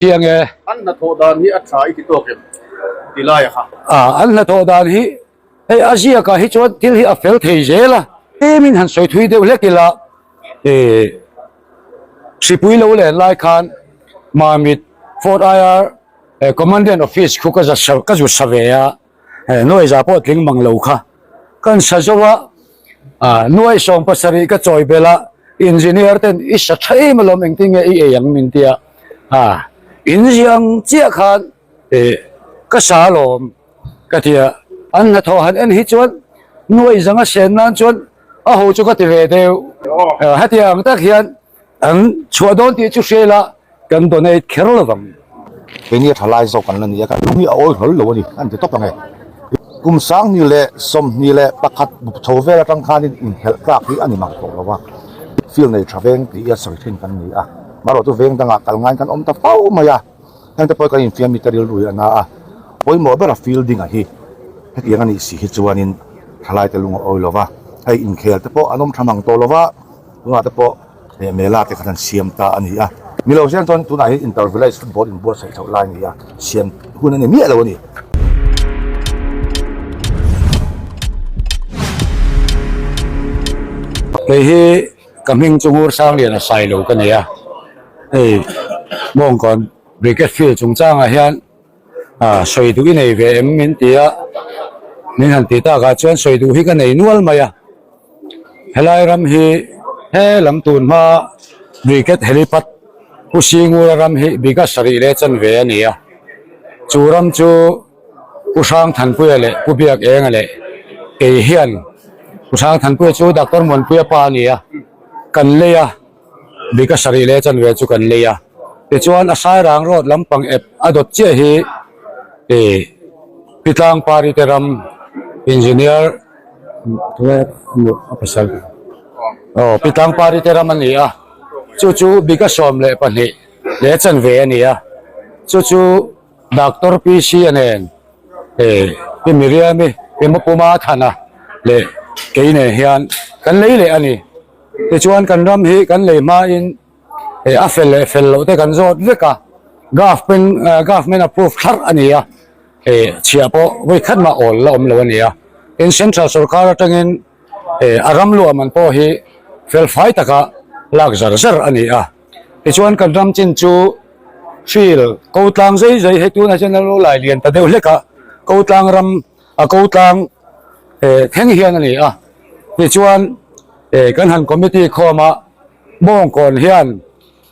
Chiang e. An hnathawh dan hi a tha i ti tawk em? Ti lai a kha. A, an hnathawh dan hi hei a ziakah hi chuan thil hi a fel thei zel a. Tlemin han sawi thui deuh hlek ila, eh, hripui lo len lai khan Mamit Fort IR Commandant Office khu ka za ka zu sa ve a, eh, nuai za pawh tling mang lo kha. Kan sa zo a, ah, nuai 70 ka chawi belh a, engineer ten i sa tha em alawm engtin nge i ei ang min tia, ah, in ziah ang chiah khan eh ka sa alawm ka ti a, an hnathawh han en hi chuan nuai zanga sen nan chuan a ho chu ka ti ve deuh, hetiang ang tak hian An chhuah dawn tih chu hria ila kan donate kher lo vang. Keini a tha lai zawk an la ni a, kan lung hi a awi hlawl lo a ni, an ti tawp ang e. Kum 2011 chho vel atang khanin inkhelh tlak hi a ni mang tawh lo a, field nei tha veng tih i a sawi thin kan ni a, marawh chu veng dangah kal ngaiin kan awm ta fo mai a, hengte pawh hi kan infiam mite rilru hi a na a, pawimawh bera fielding a hi hetiang a nih si hi chuanin thalaite lung a awi lo va, hei inkhel te pawh an awm tha mang tawh lo va. Tunah te pawh eh mela te khan an siam ta a ni a, ni lo hian chuan tunah hian inter village football inbuatsaih chhoh lai a ni a, siam hun a ni miah lo a ni. Kei hi ka hming chu Ngur Sanglian a sai lo ka ni a, hei Mawngkawn Brigade Field chungchangah hian ah sawi duh i nei ve em min ti a, min han ti takah chuan sawi duh hi ka nei nual mai a. Helai ram hi he lam tun hma Brigade Helipad Pu Singura ram hi bigha sarih leh chanve a ni a, chu ram chu Pu Hrangthanpuia leh Pu Biakenga leh kei hian Pu Hrangthanpuia chu Doctor Muanpuia pa a ni a, kan lei a, bigha sarih leh chanve chu kan lei a, tichuan a Sairang road lampang ep a dawt chiah hi ih Pitlang Parite ram Engineer. Aw Pitlang Pari te ram a ni a, chu chu bika 12 leh chanve a ni a, chu chu Doctor PC a nen eh Pi Miriami Pi Mapuma Thana leh kei nen hian kan lei leh a ni. Tichuan kan ram hi kan lei hmain eh a fel leh fel loh te kan zawt vek a, government government approve thlarh a ni a. Eh chhiah pawh vawi khat mah awl la awm lo a ni a, tin central sorkar atangin eh a ram luah man pawh hi fel fai taka lak zar zar a ni a, tichuan kan ram chin chu field ko tlang zai zai hei tunah hian a lo lai lian ta deuh hlek a, ko tlang ram a ko tlang eh thleng hian a ni a, tichuan eh kan han committee khawm a Bawngkawn hian.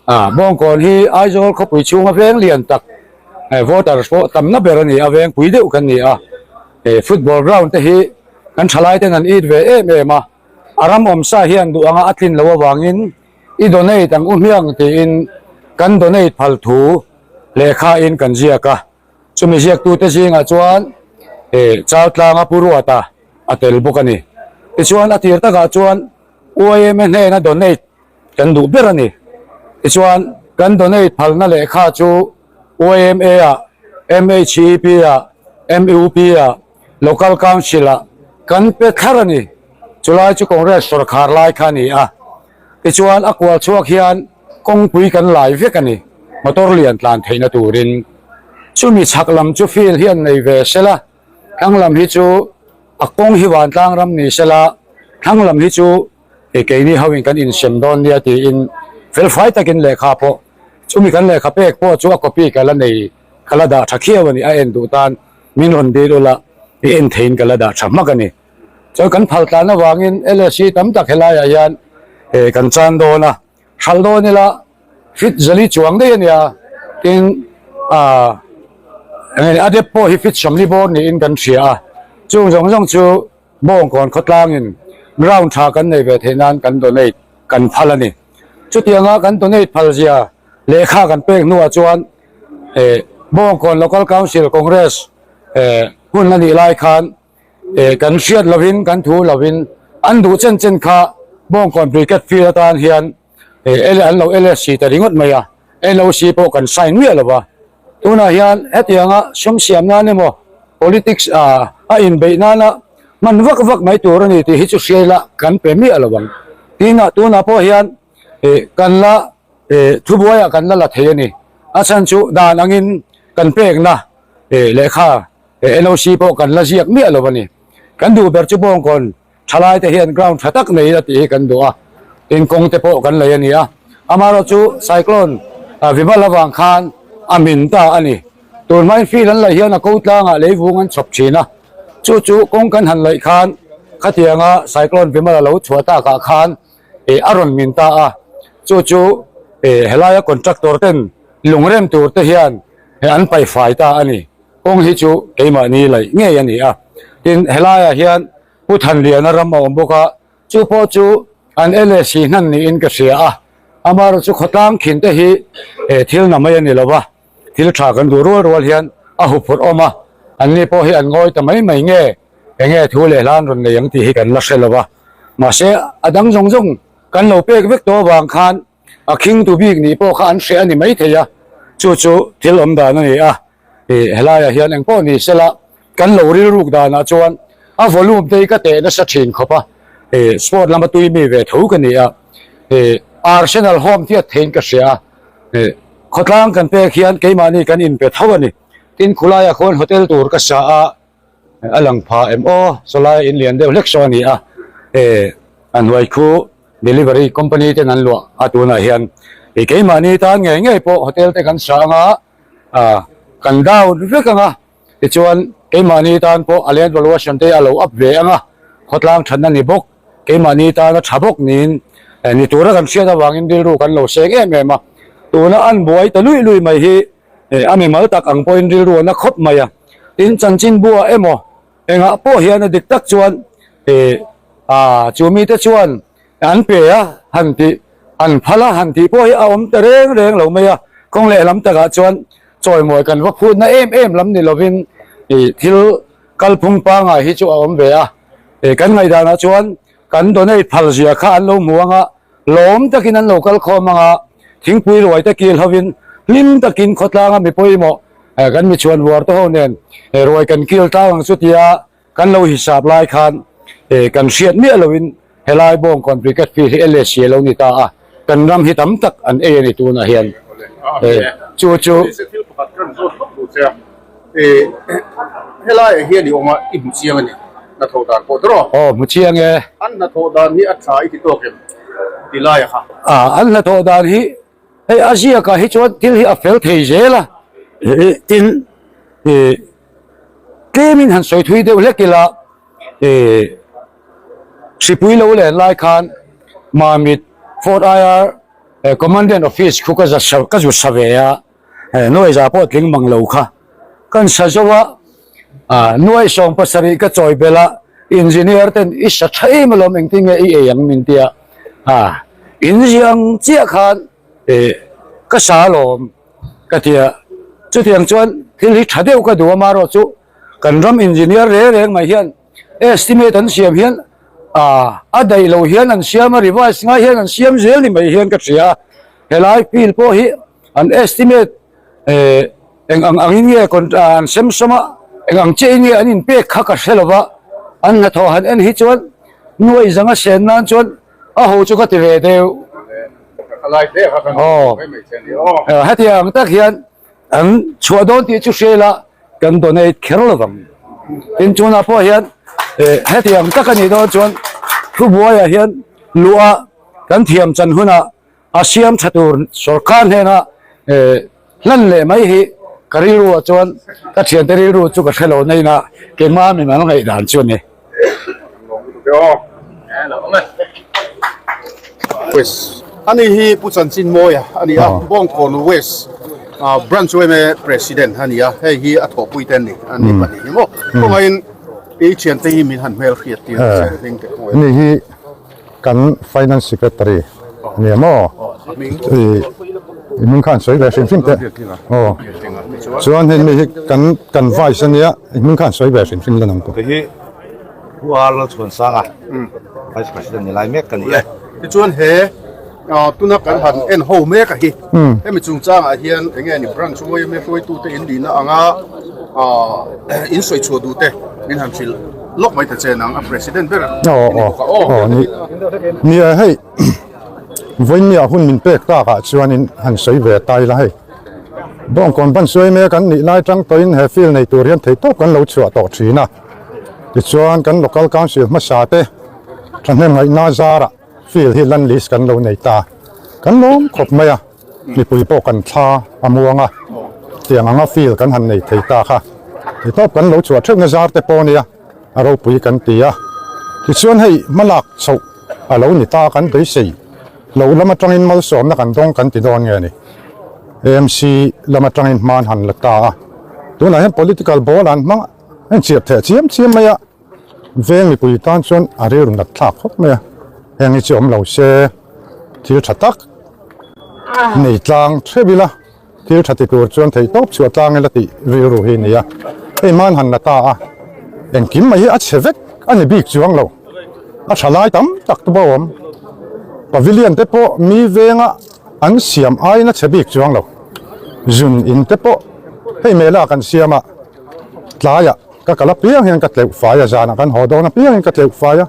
A, Bawngkawn hi Aizawl khawpui chhunga veng lian tak, voters pawh tamna ber a ni a, veng pui deuh kan ni a. Football ground te hi kan thalai ten an it ve em em a, a ram awmsa hian duh anga a tlin loh avangin i donate ang u hmiang tiin kan donate phal thu lehkha in kan ziak a. Chumi ziaktute zingah chuan Chaltlanga Pu Ruata a tel bawk a ni. Tichuan a tir takah chuan YMA hnena donate Kan duh ber a ni. Tichuan, kan donate phalna lehkha chu YMA-ah, MHEP-ah, MUP-ah, Local Council-ah kan pe thlar a ni. Chulai chu Congress sawrkhar lai kha a ni a. Tichuan, a kual chhuak hian kawngpui kan lai vek a ni, motor lian tlan theihna turin. Chumi chhak lam chu field hian nei ve sela, thlang lam hi chu a kawng hi vantlang ram ni sela, thlang lam hi chu Hei keini ho in kan insem dawn nia tiin felfai takin lehkha pawh chumi kan lehkha pek pawh chu a copy ka la nei ka la dah tha khiau a ni a en duh tan min rawn dil ula i en theiin ka la dah tha hmak a ni. Chuan kan phal tlan avangin LSC tam tak helaiah hian kan chan dawn a, hral dawn ila fit zali chuang daih a nia tin ah a dep pawh hi fit 40 bawr niin kan hria a, chung zawng zawng chu Bawngkawn khawtlangin ground tha kan nei ve theih nan kan donate kan phal a ni. Chutianga kan donate phal zia lehkha kan pek hnuah chuan eh Bawngkawn Local Council Congress eh hun a nih lai khan eh kan hriat lovin kan thu lovin an duh chen chen kha Bawngkawn Brigade Field atan hian eh an lo LSC ta ringawt mai a, NOC pawh kan sign miah lo va. Tunah hian hetianga sum siam nan emaw politics a a inbeih nana hman vak vak mai tur a ni tih hi chu hriai la kan pe miah lo ang. Tinah tunah pawh hian eh kan la eh thubuaiah kan la la thei a ni. A chhan chu dan angin kan pekna lehkha NOC pawh kan la ziak miah lo a ni. Kan duh ber chu Bawngkawn thalai te hian ground tha tak nei ila tih hi kan duh a, tin kawng te pawh kan lei a ni a. Amaherawhchu cyclone Vimal avang khan a min ta a ni. Tun hmain field an laih hian a ko tlangah leivung an chhawp thin a, chu chu kawng kan han laih khan khatianga cyclone Vimal a lo chhuah takah khan a rawn min ta a, chu chu helaia contractor ten lungrem tur te hian an paihfai ta a ni. Kawng hi chu keimahni laih ngei a ni a, tin helaiah hian Pu Thanliana ram a awm bawk a, chu pawh chu an LSC hnan niin ka hria a, amaherawhchu chu khawtlang khin te hi thil na mai a ni lo va, thil tha kan duh rual rual hian a huphurh awm a, anni pawh hi an ngawi ta mai mai nge, enge thu leh hla an rawn nei ang tih hi kan la hre lo va, mahse a dang zawng zawng kan lo pek vek tawh avang khan a khingtu bik nih pawh kha an hreh a ni maithei a, chu chu thil awm dan a ni a. Ih helaiah hian eng pawh ni sela kan lo rilruk danah chuan a volume te hi ka teh nasa thin khawp a, ih sport lama tui mi ve tho ka ni a, ih Arsenal home tiat theiin ka hria a, ih khawtlang kan pek hian keimahni kan inpe tho a ni, tin khulaiah khuan hotel tur ka sa a. A lang pha em aw, sawlai in lian deuh hlek saw a ni a, eh a hnuai khu delivery company ten an luah a tunah hian ih keimahni tan ngei ngei pawh hotel te kan sa anga ah kan down vek anga tichuan keimahni tan pawh a land valuation te a lo up ve anga khawtlang thatna ni bawk keimahni tana tha bawk niin eh ni tura kan hriat avangin rilru kan lo seng em em a, tuna an buai ta luih luih mai hi. A mimal tak ang pawhin rilru a na khawp mai a, tin chanchinbua emaw engah pawh hian a dik tak chuan ih ah chu mite chuan an pe a han tih an phal a han tih pawh hi a awm ta reng reng lo mai a, kawng lehlam takah chuan chawimawi kan va phutna em em lam ni lovin ih thil kalphung pangngai hi chu a awm ve a, ih kan ngaihdanah chuan kan donate phal zia kha an lo hmu ang a. Lawm takin an lo kal khawm ang a, thingpui ruai te kil hovin hlim takin khawtlanga mi pawimawh kan mi chhuan vuar te ho nen ruai kan kil tlang ang chutia kan lo hisap lai khan kan hriat miah loin helai Bawngkawn Cricket Field hi LSC a lo ni ta a, kan ram hi tam tak an ei a ni tunah hian chu chu. Helaiah hian i awm a, i hmu chiang a ni. Hnathawh dan pawh tawh rawh. Aw, hmu chiang e. An hnathawh dan hi a tha i ti tawk em? Ti laia kha. Ah, an hnathawh dan hi hei a ziakah hi chuan thil hi a fel thei zel a, tin ih tlemin han sawi thui deuh hlek ila ih hripui lo len lai khan Mamit Fort IR Commandant Office khu ka za ka zu sa ve a. Nuai za pawh tling mang lo kha kan sa zo a, nuai 70 ka chawi belh a, engineer ten i sa tha em alawm engtin nge i ei ang min ti a, in ziang chiah khan ka sa alawm ka ti a, chutiang chuan thil hi tha deuh ka duh a marawh chu kan ram engineer reng reng mai hian estimate an siam hian a daih lo hian an siam a, revise ngai hian an siam zel ni mai hian ka hria a, helai field pawh hi An estimate eh eng ang angin nge an sem sawm a, eng ang chiahin nge an inpek kha ka hre lo va, an hnathawh han en hi chuan nuaih zanga sen nan chuan a ho chu ka ti ve deuh. Aw hetiang ang tak hian an chhuah dawn tih chu hria ila kan donate kher lo vang. Tin chunah pawh hian eh hetiang tak a nih dawn chuan thubuaiah hian luah kan thiam chan hunah A siam tha tur sorkar hnena hlan leh mai hi ka rilru ah chuan ka thiante rilru chu ka hre lo na ina keimah min an ngaih dan chu a ni. West ani hi Pu Chanchin Mawia a ni a, Bawngkawn West Branch yma President a ni a, hei hi a thawhpui te an ni, an ni pahnih hi maw. Khawngaihin i thiante hi min han hmel hriat tir che hling teh khawngaih. Ani hi Kan Finance Secretary a nia maw? I hming khan sawi ve hrim hrim teh. Aw. Chuan hei mi hi kan kan Vice a nia, i hming khan sawi ve hrim hrim la nang pawh. Hei hi Pu R Lalchhuansanga Vice President ni lai mek ka ni e. Tichuan he tuna kan han en ho mek a hi, hemi chungchangah hian eng nge ni branch yma hruaitute in nihna anga in sawi chhuah duh te min han hrilh. Lawk mai ta che nang a president ber a ni bawk a aw. Ni e hei vawinia hun min pek takah chuanin han sawi ve ta ila hei. Bawngkawn ban suai mek an nih lai tang tawhin he field nei tur hian theihtawp kan lo chhuah tawh thin a. Tichuan kan local council hmasa te thahnem ngaihna zarah field hi land lease kan lo nei ta. Kan lawm khawp mai a, mipui pawh kan thla a muang a, tiang anga field kan han nei thei ta kha. Theihtawp kan lo chhuah theuhna zar te pawh a nia. a ropui kan ti a, tichuan hei hmalak chhoh a lo ni ta kan beisei lo lam atangin malsawmna kan dawng kan ti dawn nge ni? AMC lam atangin hman han la ta a, tunah hian political ball an hmang a inchhiat theh chiam chiam mai a, veng mipui tan chuan a rilru nat thlak khawp mai a, heng hi chu awm lo se thil tha tak nei tlang theuh ila. Thil tha ti tur chuan theih tawp chhuah tlang ila tih rilru hi a ni a, hei man han la ta a, engkim mai hi a chhe vek a ni bik chuang lo, a tha lai tam tak te pawh a awm, pavilion te pawh mi venga an siam aiin a chhe bik chuang lo, zun in te pawh hei mela kan siam a, tlaiah ka kal apiang hian ka tleuh fai a, zanah kan haw dawn apiangin ka tleuh fai a.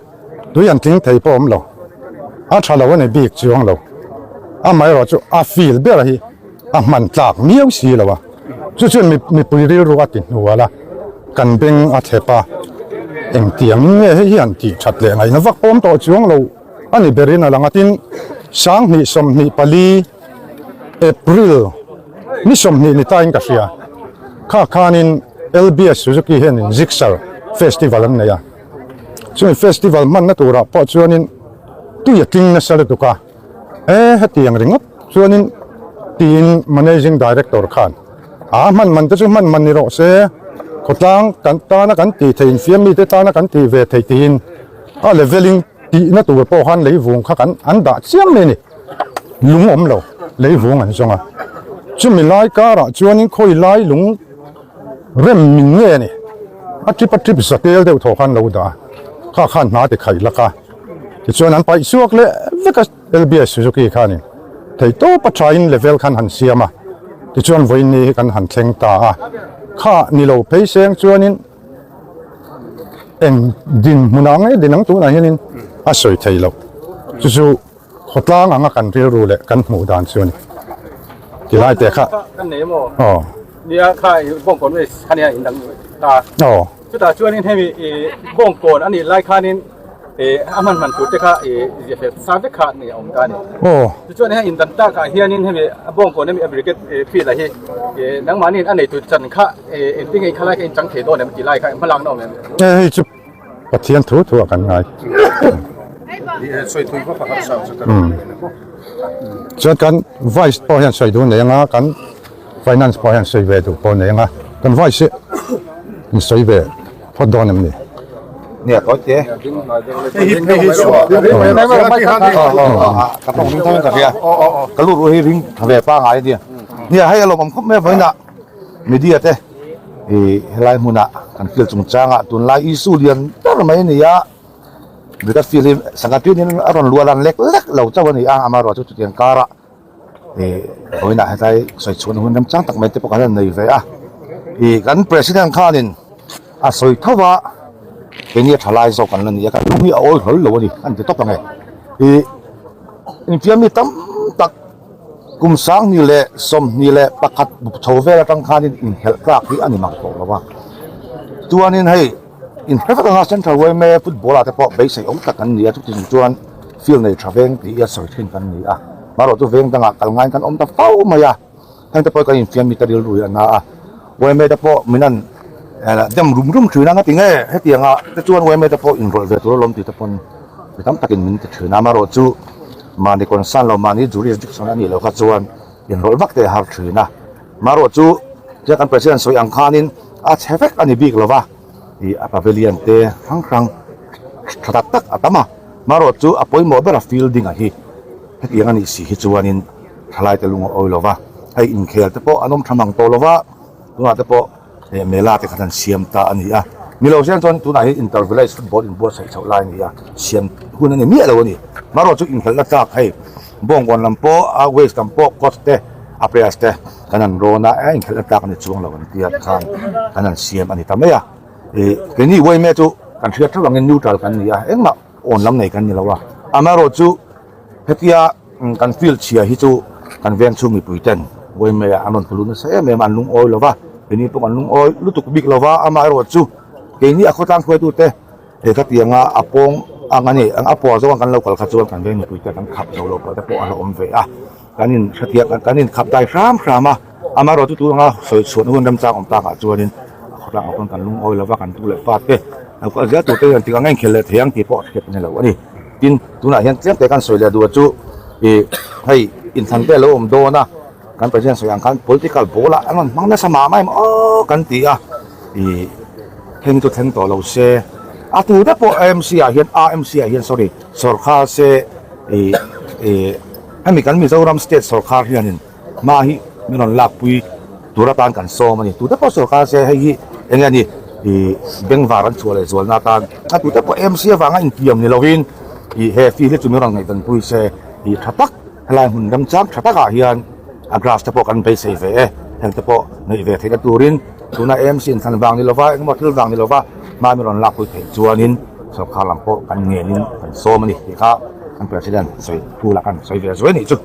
Tui an tling thei pawh awm lo, a tha lo a ni bik chuang lo. Amaherawh chu a feel ber hi a hman tlak miau si lo a, chu chuan mipui rilru a ti hnual a, kan beng a thlep a, engtiang nge hei hi an tih that leh ngaihna vak pawh awm tawh chuang lo a ni berin a lang a. Tin, 20 24 April ni 20 ni tain ka hria, kha khanin LBS Suzuki hianin Gixxer Festival an nei a. Chumi festival hmanna turah pawh chuanin tui a tling nasa lutuk a, e hetiang ringawt chuanin tiin managing director khan a hman man te chu hman man ni rawh se, khawtlang kan tana kan tih theih infiam mite tana kan tih ve theih tiin a leveling tihna tur pawh khan leivung kha kan an dah chiam mai a ni, lung awm lo leivung an zawng a, chumi lai karah chuanin khawi lai lung. Rem min nge ni? A trip a trip za tel deuh thaw khan lo dah a, kha khan hna ti khaih lak a, tichuan an paih chhuak leh vek a LBS Suzuki khanin thei tawp a thain level khan han siam a, tichuan vawiin hi kan han thleng ta a, kha ni lo phei seng chuanin eng dinhmunah nge din ang tunah hianin a sawi thei loh chu chu. Khawtlang anga kan rilru leh kan hmuh dan chu a ni. Tilai te kha. Kan nei maw? Aw. Nia kha i bawngkawn west kha nia in dang ta. Aw. Chutah chuanin hemi i bawngkawn a nih lai khanin i a hman hman tur te kha i zia fel sa vek kha ni a awm ta a ni. Aw. Tichuan heng in dan takah hianin hemi a bawngkawn hemi a brigade field ah hi i nangmahniin a neitu chan kha i engtin nge in khalai kha in chang thei dawn em tilai kha hmalakna awm em? E hei chu Pathian thu thu a kan ngai. Chuan kan vice pawh hian sawi duh nei anga kan finance pawh hian sawi ve duh pawh nei anga kan vice hi in sawi ve phawt dawn em ni? Nia kawi te. Ka tawng ring tawng ka hria. Ka lut hi ring tha ve pa ngai ania. Nia hei a lawmawm khawp mai a vawiinah media te. Ih helai hmunah kan field chungchangah tunlai issue lian ber mai a ni a, Brigade field hi sangha tuiin a rawn luah lan lek lek lo chauh a ni a, amaherawh chu chutiang karah ih vawiinah hetlai sawi chhuahna hun remchang tak mai te pawh kan rawn nei ve a, ih kan president khanin a sawi tho va keini a tha lai zawk an la ni a, kan lung hi a awi hlawl lo a ni an ti tawp ang e, ih infiam mi tam tak. Kum 2021 chho vel atang khanin inkhelh tlak hi a ni mang tawh lo a. Chuanin hei inhre vek anga Central yma football ah te pawh beisei awm tak an ni a, chutiang chuan field nei tha veng tih a sawi thin kan ni a. Marawh chu veng dangah kal ngaiin kan awm ta fo mai a, heng te pawh hi kan infiam mi te rilru hi a na a. Yma te pawh min an dem rum rum thin a, ngati nge hetiangah te chuan yma te pawh inrawlh ve tur alawm tih te pawn mi tam takin min ti thin a, marawh chu. Mahni concern lo, mahni jurisdiction a nih loh kha chuan inrawlh vak te a har thin a. Marawh chu tia kan President sawi ang khanin a chhe vek a ni bik lo va, ih a pavilion te hrang hrang tha tak tak a tam a. Marawh chu a pawimawh ber a fielding a hi hetiang a nih si hi chuanin thalai te lung a awi lo va, hei inkhel te pawh an awm tha mang tawh lo va, tunah te pawh Hei mela te khan an siam ta a ni a, ni lo siam chuan tunah hian inter village football inbuatsaih chhoh lai a ni a, siam hun a ni miah lo a ni. Marawh chu inkhelhna tlak hei Bawngkawn lam pawh a waste lam pawh coach te a players te kan han rawn a, a inkhelhna tlak a ni chuang lo an tia khan kan han siam a ni ta mai a. Ih keini uaime chu kan hriat theuh angin neutral kan ni a, engmah awn lam nei kan ni lo a, amaherawhchu hetia kan field chhia hi chu kan veng chhung mipui ten. Yma ah an rawn tlu lut nasa em em a, an lungawi lo va, keini pawh kan lungawi lutuk bik lo va, amaherawh chu keini a khawtlang hruaitute he khatianga a pawng ang a ni, a pawh zawng kan lo kal kha chuan kan veng mipuite kan khap zo lo pawh te pawh a la awm ve a. Kan in hrethiam kan in khap dai hram hram a, amaherawh chu tun anga sawi chhuahna hun remchang awm takah chuanin a khawtlang ah pawn kan lungawi lova kan tu leh fate lo kal zel tur te hian tik anga inkhel leh thei ang tih pawh hriat a ni lo a ni. Tin, tunah hian tlem te kan sawi leh duh chu ih hei inthlan te a lo awm dawn a, kan president sawi ang khan political ball ah an rawn hmang nasa mah mah em aw kan ti a, ih thleng chu thleng tawh lo se, a tu te pawh AMC ah hian AMC ah hian sorry sawrkhar se ih ih. Hemi kan Mizoram state sawrkhar hianin hma hi min rawn lakpui tur atan kan sawm a ni. Tute pawh sawrkhar se hei hi eng nge ni ih bengvar an chhuah leh zualna atan a tute pawh MC avanga intiam ni lovin ih he field hi chu min rawn ngaihdanpui se ih tha tak helai hmun remchang tha takah hian a grass te pawh kan beisei ve e. Heng te pawh ngaih ve theihna turin tuna MC inthlan vang ni lova engemaw thil vang ni lova hma min rawn lakpui theih chuanin sawrkhar lam pawh kan ngenin kan sawm a ni tih kha. Kan president sawi thu lah kan sawi ve zuai nih chu.